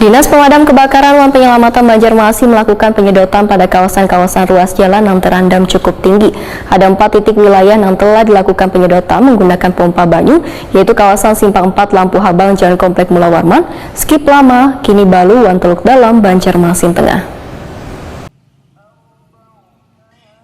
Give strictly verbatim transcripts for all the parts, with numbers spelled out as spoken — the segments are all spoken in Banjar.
Dinas Pemadam Kebakaran wan Penyelamatan Banjarmasin melakukan penyedotan pada kawasan-kawasan ruas jalan nang terandam cukup tinggi. Ada empat titik wilayah nang telah dilakukan penyedotan menggunakan pompa banyu, yaitu kawasan Simpang empat Lampu Habang Jalan Komplek Mula Warman, Skip Lama, Kini Balu, wan Teluk Dalam, Banjarmasin Tengah.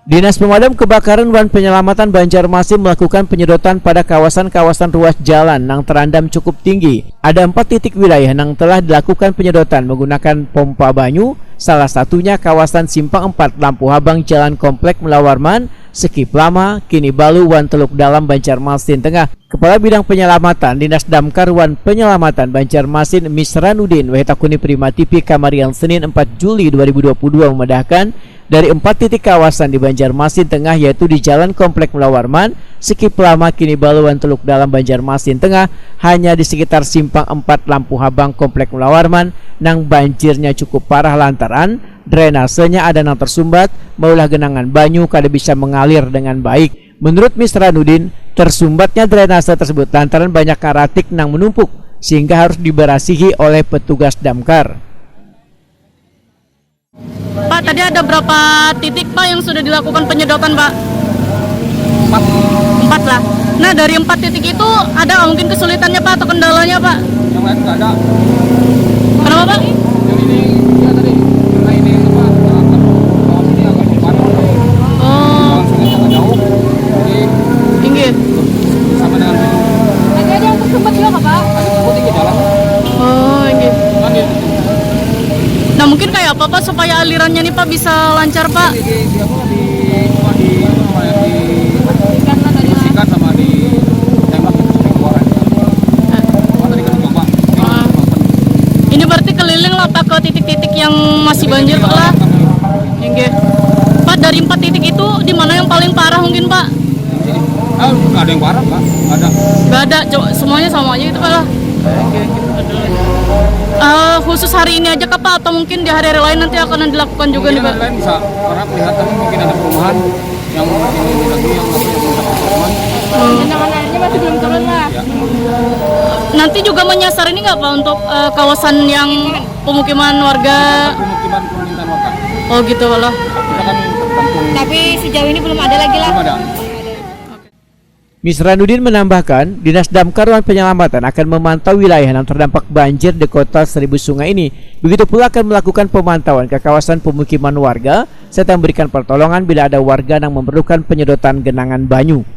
Dinas Pemadam Kebakaran wan Penyelamatan Banjarmasin melakukan penyedotan pada kawasan-kawasan ruas jalan nang terandam cukup tinggi. Ada empat titik wilayah nang telah dilakukan penyedotan menggunakan pompa banyu, salah satunya kawasan Simpang empat Lampu Habang Jalan Komplek Mula Warman, Skip Lama, Kini Balu, wan Teluk Dalam, Banjarmasin Tengah. Kepala Bidang Penyelamatan Dinas Damkar wan Penyelamatan Banjarmasin, Misranudin, wahitakuni Prima T V kamarian Senin empat Juli dua ribu dua puluh dua, memadahkan, dari empat titik kawasan di Banjarmasin Tengah, yaitu di Jalan Komplek Mula Warman, Skip Lama, Kini Balu, wan Teluk Dalam, Banjarmasin Tengah, hanya di sekitar Simpang empat Lampu Habang Komplek Mula Warman, nang banjirnya cukup parah lantaran drainasenya ada nang tersumbat, maulah genangan banyu kada bisa mengalir dengan baik. Menurut Misranudin, tersumbatnya drainase tersebut lantaran banyak karatik nang menumpuk, sehingga harus diberasihi oleh petugas damkar. Pak, tadi ada berapa titik, Pak, yang sudah dilakukan penyedotan, Pak? Empat. Empat lah. Nah, dari empat titik itu ada nggak mungkin kesulitannya, Pak, atau kendalanya, Pak? Yang lain nggak ada. Kenapa, Pak? Yang ini, ya tadi, karena ini apa, eh, bawah sini agak lebar. Oh. Bawah sini agak jauh. Jadi, inggih, sama dengan itu. Tadi ada yang tersumbat juga, Pak? Ada tersumbat di jalan. Oh, inggih. Kan di Nah, mungkin kayak apa, Pak, supaya alirannya nih, Pak, bisa lancar, Pak? Di, di, di apa, di, cuma di, apa namanya, di, karena tadi bersihkan sama di tembak, di keluaran. Nah. Cuma tadi kan dicoba. Ah. Ini berarti keliling lah, Pak, ke titik-titik yang masih banjir, Pak, lah? Inggih. Pak, dari empat titik itu, di mana yang paling parah mungkin, Pak? Ah, nggak ada yang parah, Pak. Nggak ada. Nggak ada, co-, semuanya sama aja gitu, Pak, lah? Oke, oke. Eh, khusus hari ini aja kah, Pak, atau mungkin di hari-hari lain nanti akan dilakukan juga nih, Pak? Mungkin hari lain bisa, karena kelihatan mungkin ada perumahan yang mungkin ini lagi yang masih belum dapat perumahan. Hmm. Genangan airnya masih belum turun lah. Ya. Nanti juga menyasar ini nggak, Pak, untuk, eh, kawasan yang pemukiman warga? Pemukiman permintaan warga. Oh, gitu, Pak, lah. Kita kan tergantung. Tapi sejauh ini belum ada lagi lah. Belum ada. Misranudin menambahkan, Dinas Damkar wan Penyelamatan akan memantau wilayah yang terdampak banjir di Kota Seribu Sungai ini. Begitu pula akan melakukan pemantauan ke kawasan pemukiman warga serta memberikan pertolongan bila ada warga yang memerlukan penyedotan genangan banyu.